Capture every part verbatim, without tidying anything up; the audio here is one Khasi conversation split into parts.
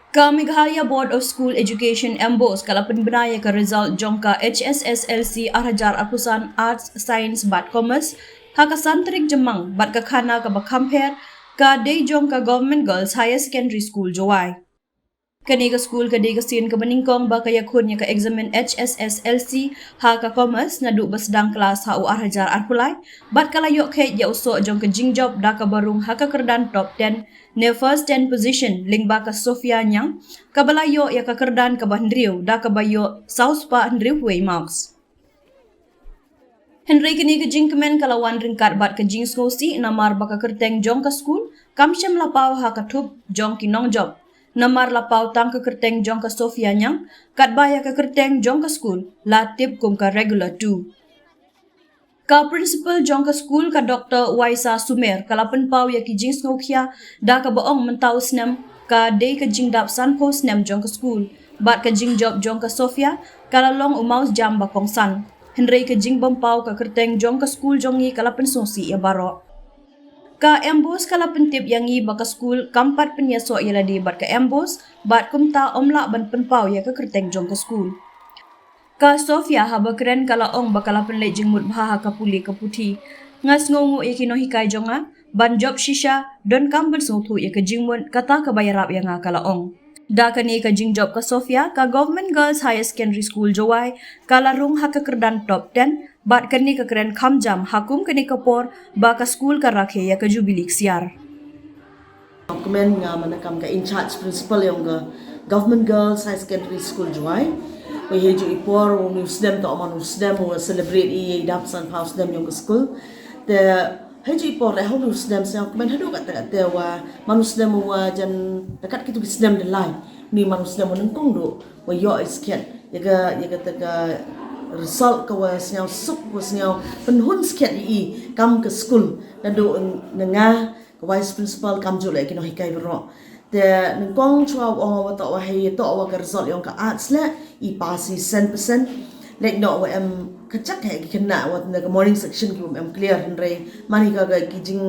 Ka Meghalaya Board of School Education, MBOSE, ka la pynbna ïa ka result jong ka H S S L C ar hajar arphew san Arts, Science bad Commerce ha ka san tarik Jymmang, bad ka khana kaba kham pher ka dei jong ka Government Girls Higher Secondary School, Jowai. Kane ka skul ka dei ka sien kaba nyngkong ba ka ïakhun ïa ka eksamin H S S L C ha ka Commerce naduh ba sdang klas ha u ar hajar arphew lai, bad ka la ïoh kheit ïa u soh jong ka jingjop da kaba rung ha ka kyrdan top ten ne first ten position lyngba ka Sophia Niang, kaba la ïoh ïa ka kyrdan kaba hynriew da kaba ïoh saw spah hynriewphew wei marks. Hynrei kane ka jingkmen ka la wan ryngkat bad ka jingsngewsih namar ba ka kyrteng jong ka skul kam shym la paw ha ka thup jong ki nongjop. Namar la paw tang ka kyrteng jong ka Sophia Niang, katba ïa ka kyrteng jong ka skul la tip kum ka regular two. Ka principal jong ka skul, ka Doctor Waisa Sumer, ka la pynpaw ïa ki jingsngewkhia da kaba ong mynta u snem ka dei ka jingdap sanphew snem jong ka skul, bad ka jingjop jong ka Sophia ka la long u mawjam ba kongsan. Hynrei ka jingbym paw ka kyrteng jong ka skul jong ngi ka la pynsngewsih ïa baroh. Ka MBOSE ka la pyntip ïa ngi ba ka skul kam pat pynïasoh ïa lade bad ka MBOSE, bad kumta ym lah ban pynpaw ïa ka kyrteng jong ka skul. Ka Sophia haba kren ka la ong ba ka la pynleit jingmut bha ha ka pule ka puthi. Nga sngewnguh ïa ki nonghikai jong nga, ban jop shisha, donkam ban sngewthuh ïa ka jingmut, kata kaba ïarap ïa nga, ka la ong. Da kane ka jingjop ka Sophia, ka Government Girls Higher Secondary School, Jowai ka la rung ha ka kyrdan top ten, bad kane ka kren kham jam ha kum kane ka por ba ka skul ka rakhe ïa ka jubili ksiar. Kmen nga man kam ka in charge principal jong ka Government Girls High Secondary School, Jowai. Wei ha ju i por u ni u snem, to man u snem u celebrate i dap sanphew snem jong ka skul. Te ha ju i por le ha u ni u snem sngewkmen haduh katta katta wa man u snem wa jan dekat kitu ki snem de lai. Ni man u snem u nyngkong duh wa ïoh i skhet ïa ka, ïa kata ka result ka wa sngewsuk, wa sngewpynhun skhet i kam ka skul. Naduh na nga ka vice principal kam ju le ki nonghikai baroh. Te nyngkong chwa u ong wa to wa hei to wa ka result jong ka arts le i pass i san percent. Lek no wa em ka chak he ki khynnah wa na ka morning section ki wa em clear, hynrei man hi ka, ka ki jing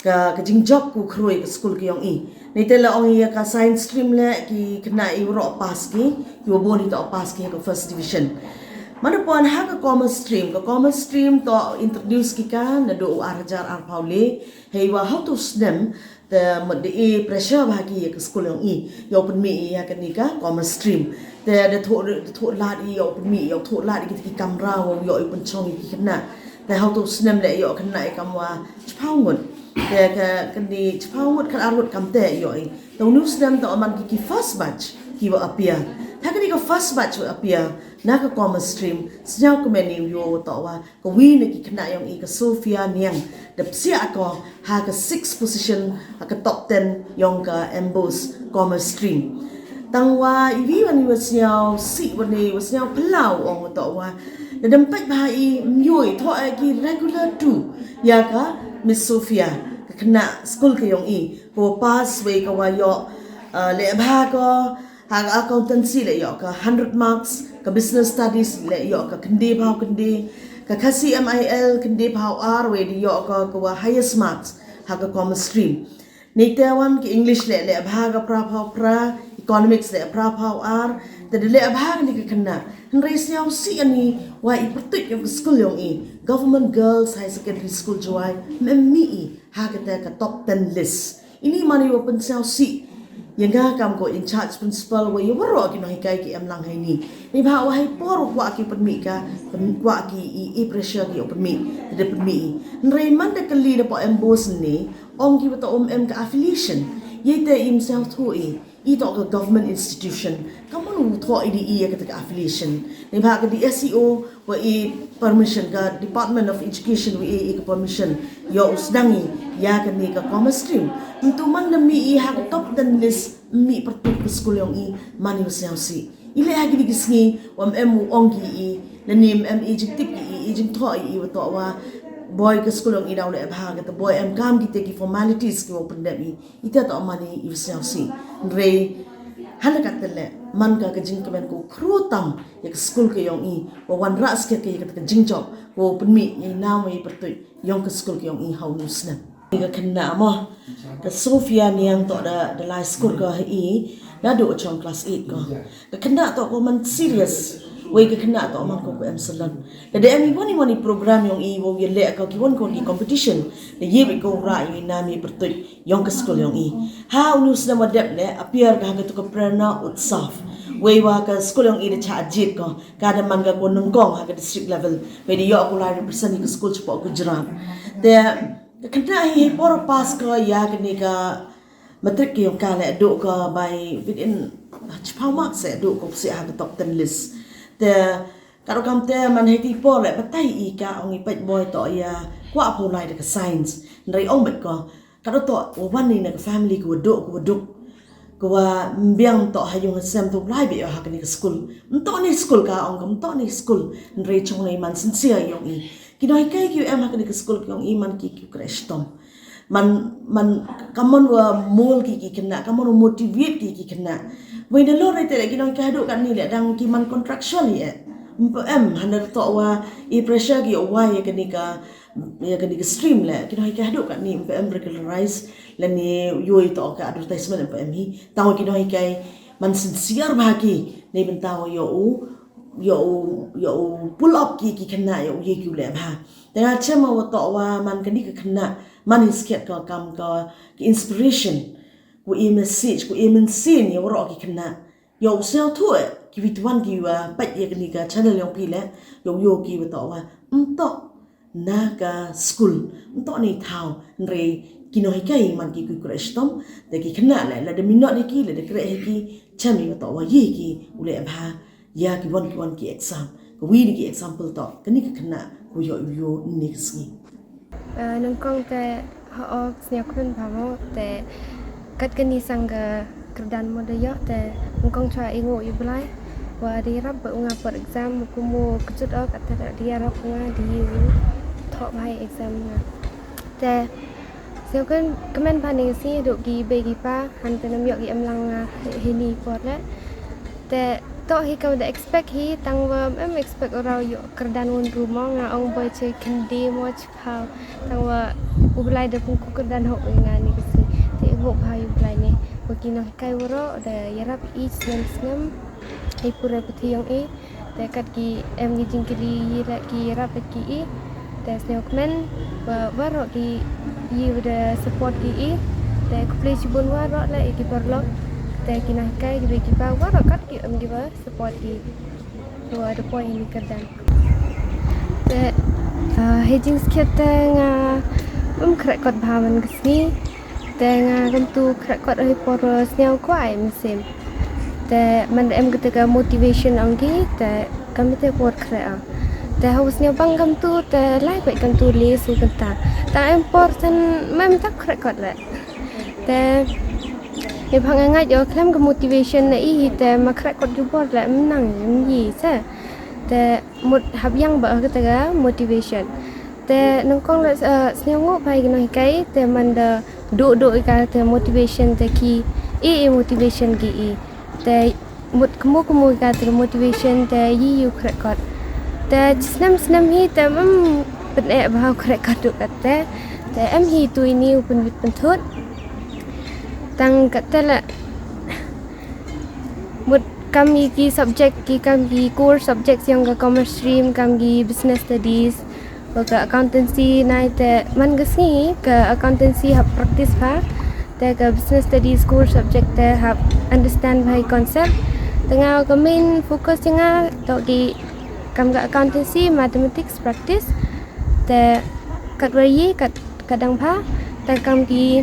ka, ka jingjop ku khrui ka skul ka jong i. Ni te la ong ïa ka science stream le ki khynnah i baroh pass ki, ki wa bun hi to pass ki ha ka first division. Mano pon ha ka commerce stream, ka commerce stream to introduce ki ka naduh u ar hajar arphew le, hei wa ha u tu snem, te mut de i pressure bha ki ïa ka skul jong i, ïa u pynmih ïa kane ka commerce stream. Te da thoh, da thoh lad i ïa u pynmih, ïa u thoh lad i ki, ki kamra wa ïa u pynchong i ki khynnah. Te ha u tu snem le ïa u khynnah i kam wa chiphaw ngut. Te ka kane chiphaw ngut, khatar ngut kam te ïa u i. Te u ni u snem te u man ki, ki first batch ki wa appear. Te kane ka first batch wa appear na ka commerce stream, sngewkmen i ïa u to wa ka wi na ki khynnah jong i ka Sophia Niang, da psiah ko ha ka sixth position ha ka top ten jong ka MBOSE commerce stream. Tang wa i wi wan i wa sngewsih wan i wa sngewphyllaw ong to wa da dam peit bha i, myu i thoh ki regular two ïa ka Miss Sophia, ka khynnah skul ka jong i, ko pass wei ka wa ïoh, uh, le bha ko ha ka accountancy le ïoh ka hundred marks, ka business studies le ïoh ka khyndai phaw khyndai, ka Khasi MIL khyndai phaw ar, wei de ïoh ka, ka wa highest marks ha ka commerce stream. Ni te wan ki English le, le bha ka phra phaw phra, economics le phra phaw ar, te de le bha ni ka khynnah. Hynrei sngewsih ani wa i pyrtuit jong ka skul jong i, Government Girls High Secondary School Jowai, mem mih i ha kata ka top ten list. Ini man i wa pynsngewsih ïa nga kam ko in charge principal, wa ïa waroh ki nonghikai ki em lang ha ini. Ni bha wa hei por kwah ki pynmih ka, pyn-, kwah ki i, i pressure ki ïa pynmih, da pynmih i. Hynrei man da kali da po MBOSE ni, ong ki wa to um em ka affiliation. Ïa te im sngewthuh i, i to ka government institution. Ka man u thoh i di i ïa kata ka affiliation. Ni bha ka DSEO wa i permission, ka Department of Education wa i, i ka permission ïa u sdang i ïa kane ka commerce stream. Ntu man da mih i ha ka top ten list, mih pyrtuit ka skul jong i, man i wa sngewsih. I le ha kini ki sngi wa em u ong ki i, lane em i jingtip ki i, i jingthoh i, i wa to wa boi ka skul jong i daw le bha, kata boi em kam kite ki formalities ki wa pyndep i. Ita to man i wa sngewsih. Hynrei hana ka tele man ka, ka jingkmen ko khru tam ïa ka skul ka jong i, wa wanrah skhet ka ïa ka jingjop ko pynmih ïa i nam wa i pyrtuit jong ka skul ka jong i ha u ni u snem. Ka khynnah mo, ka Sophia Niang toh da, da lai skur ka ha i, naduh chong class eight ko. Ka khynnah toh ko man serious, wei ka khynnah toh man ko ko em salon. Da da em i wan i wan i program yong i, wow ïaleh ka ki wan ko ki competition, da ye bad ko ra i nam i pyrtuit yong ka skul yong i. Ha uni u snem wa dep leh, appear ka ha ka tu ka Prerna Utsav. Wei wa ka skul yong i da chah jied ko, ka da man ka ko nyngkong ha ka district level. Wei da yoh ko lai represent i ka skul chapoh Gujarat. Te ka khynnah hi por pass ko ïa kane ka matric ka yong ka leh, duh ko bai within chiphaw marks, eh, duh ko seh ha ka top ten list. Te ka ruh kam te man hei ti por leh batai i ka ong i peit boi toh ïa kwah pho lai da ka science. Hynrei ong bad ko, ka ruh toh wa wan i na ka family ka wa duh, ka wa duk, ka wa mbiang toh ha yung ha sem, to lai bad ïa ha kane ka skul. Mtoh ne skul ka ong ka, mtoh ne skul. Hynrei chong ne man sincere yong i. Ki nonghikai ki em ha kane ka skul ki yong i man ki ki khreh shitom. Man, man, ka mon wa mold ki ki khynnah, ka mon wa motivate ki ki khynnah. Wei na lor te ki nonghikai haduh katne leh dang ki man contractual hi eh. Mpa em, hana toh wa i pressure ki wa ïa kane ka, ïa kane ka stream leh. Ki nonghikai haduh katne mpa em regularize lane ïoh i toh ka advertisement mpa em hi. Tang wa ki nonghikai man sincere bha ki ne bynta wa ïoh u, ïoh u, ïoh u pull up ki ki khynnah ïoh u ïa ki u leh bha. Te nga chem wa toh wa man kane ka khynnah man i skhet ka kam ka, ka inspiration, ka i message, ka i mynsiem ïa waroh ki khynnah. Ïoh u sngewthuh eh ki wi twan ki wa peit ïa kane ka channel yong phi leh, ïoh ïoh ki wa toh wa mtoh na ka skul, mtoh ne thaw, hynrei ki nonghikai man ki ki khreh shitom. Te ki khynnah leh, lada minot hi ki, lada khreh hi ki, chem i wa toh wa ïa ki u leh bha ïa ki wan ki wan ki exam. Ka wi ni ki example toh kane ka khynnah ku ïoh ïoh ni ka sngi. Eh, nyngkong te ha ok sngewkmen bha mo te kat kani sang ka kyrdan mo da ïoh te nyngkong chwa i nguh ïa u Blai wa da ïarap ba u nga por exam, u kum u kjut ok kat te da ïarap nga da ïa u thoh bha ïa exam nga. Te sngewkmen bha ni ka sngi haduh ki bei ki pa, han te nam ïoh ki em lang nga hi ni por leh. Te toh hi ka da expect hi, tang wa em expect u rau ïoh kyrdan won ru mo, nga ong boi che khynde mo chiphaw. Tang wa u Blai da pung ku kyrdan hok ïa nga ni ka sngi. Te i bok bha ïa u Blai ni. Wa ki nonghikai waroh da ïarap i snem snem. I pura puthi yong i. Te kat ki em ki jingkylli ïa leh ki ïarap leh ki i. Te sngewkmen wa waroh ki ïa da support ki i. Te khublei shibun waroh leh ïa ki paralok. Te ki nonghikai ki bei ki pa waroh kat ki em ki wa support ki. Wa da poi ïa ni kyrdan. Te, ah, hei jingskhem te nga bym khreh kot bha man ka sngi. Te nga kam tu khreh kot hei por sniaw kwai mynsiem. Te man da em kata ka motivation ong ki, te kam te por khreh ah. Te hau sniaw bang kam tu, te lai kwai kam tu le su kata. Ta em por san mem tak khreh kot leh. Te, e bha nga ngait ïoh khlem ka motivation na i hi te ma khreh kot jubor leh mnang ym yi se. Te mut hap ïang ba kata ka motivation. Te nyngkong leh, eh, sniaw nguh bha ïa ki nonghikai te man da duh duh ïa kata motivation te ki i i motivation ki i. Te mut kmu kmu ïa kata motivation te yi ïa u khreh kot. Te snem snem hi te mem pyneh bha u khreh kot duh kata. Te em hi tu ini u pynbit pynthut. Tang kata leh mut kam ïa ki subject ki kam ki core subject ïa ka commerce stream, kam ki business studies, wa ka accountancy, nai te man ka sngi ka accountancy hap practice bha, te ka business studies core subject te hap understand bha i concept. Te nga ka main focus ïa nga toh ki kam ka accountancy, mathematics practice. Te kat wa yi kat ka dang bha, te kam ki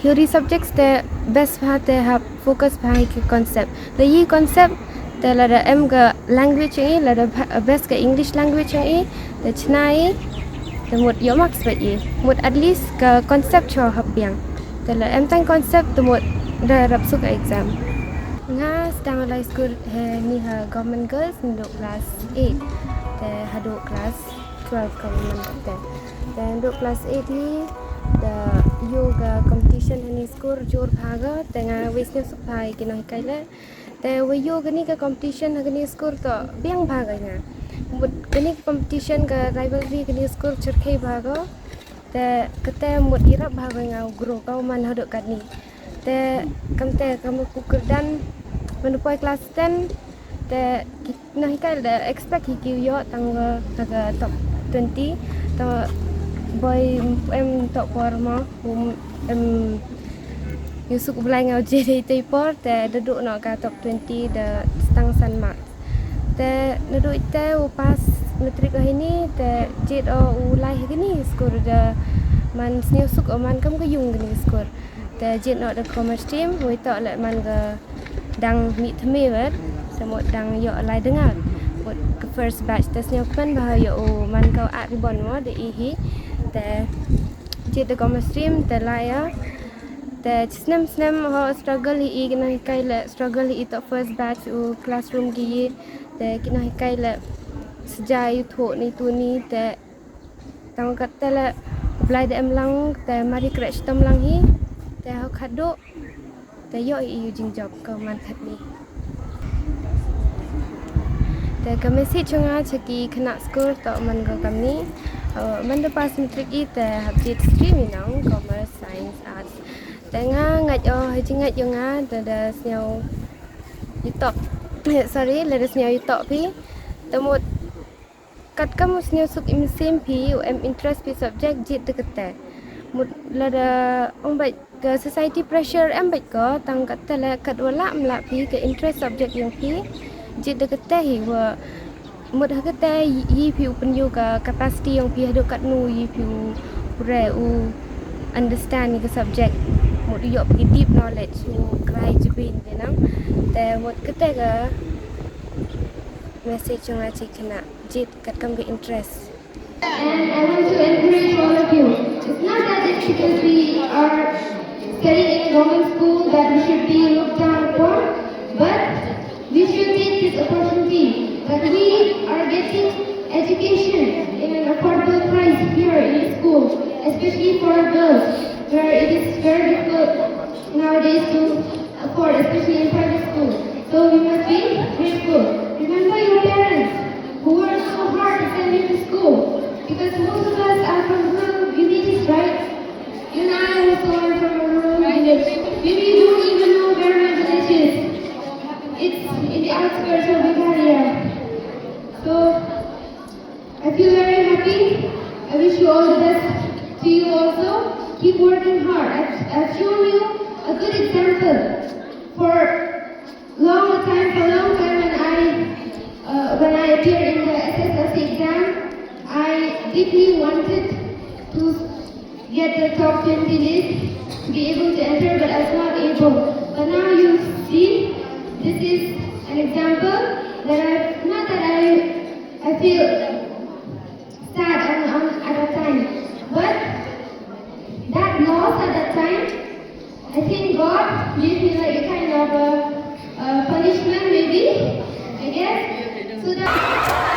theory subjects te best bha te hap focus bha ïa ki concept. Te yi concept te lada em ka language ïa i, lada bha-, best ka English language ïa i, te chna i, te mut ïoh marks bad i. Mut at least ka concept cho hap biang. Te la em tang concept te mut da rap suk exam. Nga sdang lai school he ni ha Government Girls ndu class eight. Te hadu class twelve ka man te. Te ndu class eight hi da ïoh ka competition hani skur jur bha ka, te nga wei sngewsuk bha ïa ki nonghikai leh. Te wei ïoh kani ka competition ha kani skur to biang bha ka nga. Mut kani ka competition ka rivalry kani skur chyrkhei bha ka. Te kata mut ïarap bha ba nga u grow ka u man haduh katni. Te kamte kam u kyrdan man u poi klas ten. Te ki nonghikai da expect hi ki u ïoh tang ka, ka top twenty. Te boi em tok por mo, um, em, ïa suk u Blai nga u jia dei te por te da duh noh ka top twenty da tang san mark. Te naduh ite u pass matric o hini te jied o u lai ha kini skur da man sniewsuk o man kam ka ïung kini skur. Te jied noh da commerce stream, wei toh leh man ka dang mih thymme wat, te mut dang ïoh lai dang ngat. Mut ka first batch te sniewkmen ba ha ïoh u man ka u at ribbon mo da i hi. Te jied da commerce stream te lai ïa. Te snem snem ho struggle hi i ki nonghikai leh struggle hi i toh first batch u classroom ki i. Te ki nonghikai leh sejai u thoh ni tu ni te tang kat te leh u Blai da em lang te mari kreh shitom lang hi. Te ho khatduh te ïoh i u jingjop ka man khatni. Te ka message jong nga cha ki khynnah skur toh man ko kamni. Uh, man da pass matric i te hap jied stream i nong, commerce, science, arts. Te nga ngeit o, ha jingngeit ïa nga te da sniaw ïa toh. Sorry, lada sniaw ïa toh phi. Te mut katkam u sniewsuk i mynsiem phi, u em interest phi subject jied da kata. Mut lada ong beit ka society pressure em beit ko, tang kata leh kat wa lah em lah phi ka interest subject ïong phi. Jied da kata hi wa mut ha kata i phi u pynïoh ka capacity ïong phi haduh katno i phi u re u understand ïa ka subject. Mut u ïoh phi deep knowledge u krai jibin de nang. Te mut kata ka message jong nga cha ki khynnah jied katkam ka interest. And I want to encourage all of you. It's not that it's because we are studying in a government school that we should be looked down upon, but we should take this opportunity that we are getting education in an affordable price here in the school, especially for girls, where it is very difficult nowadays to afford, especially in private school. So we must be grateful. Remember your parents who worked so hard to send you to school, because most of us are from rural villages, right? You and I also are from a rural village. Maybe you don't even know where my village is. It's in the outskirts of Meghalaya. So I feel very happy. I wish you all the best to you also. Keep working hard. I've, I've shown you a good example for long time, for a long time when I, uh, when I appeared in the S S L C exam, I deeply wanted to get the top twenty list to be able to enter, but I was not able. But now you see, this is an example that I, not that I, I feel sad on, on, at that time, but that loss at that time, I think God gave me like a kind of a, a punishment, maybe, I guess, so that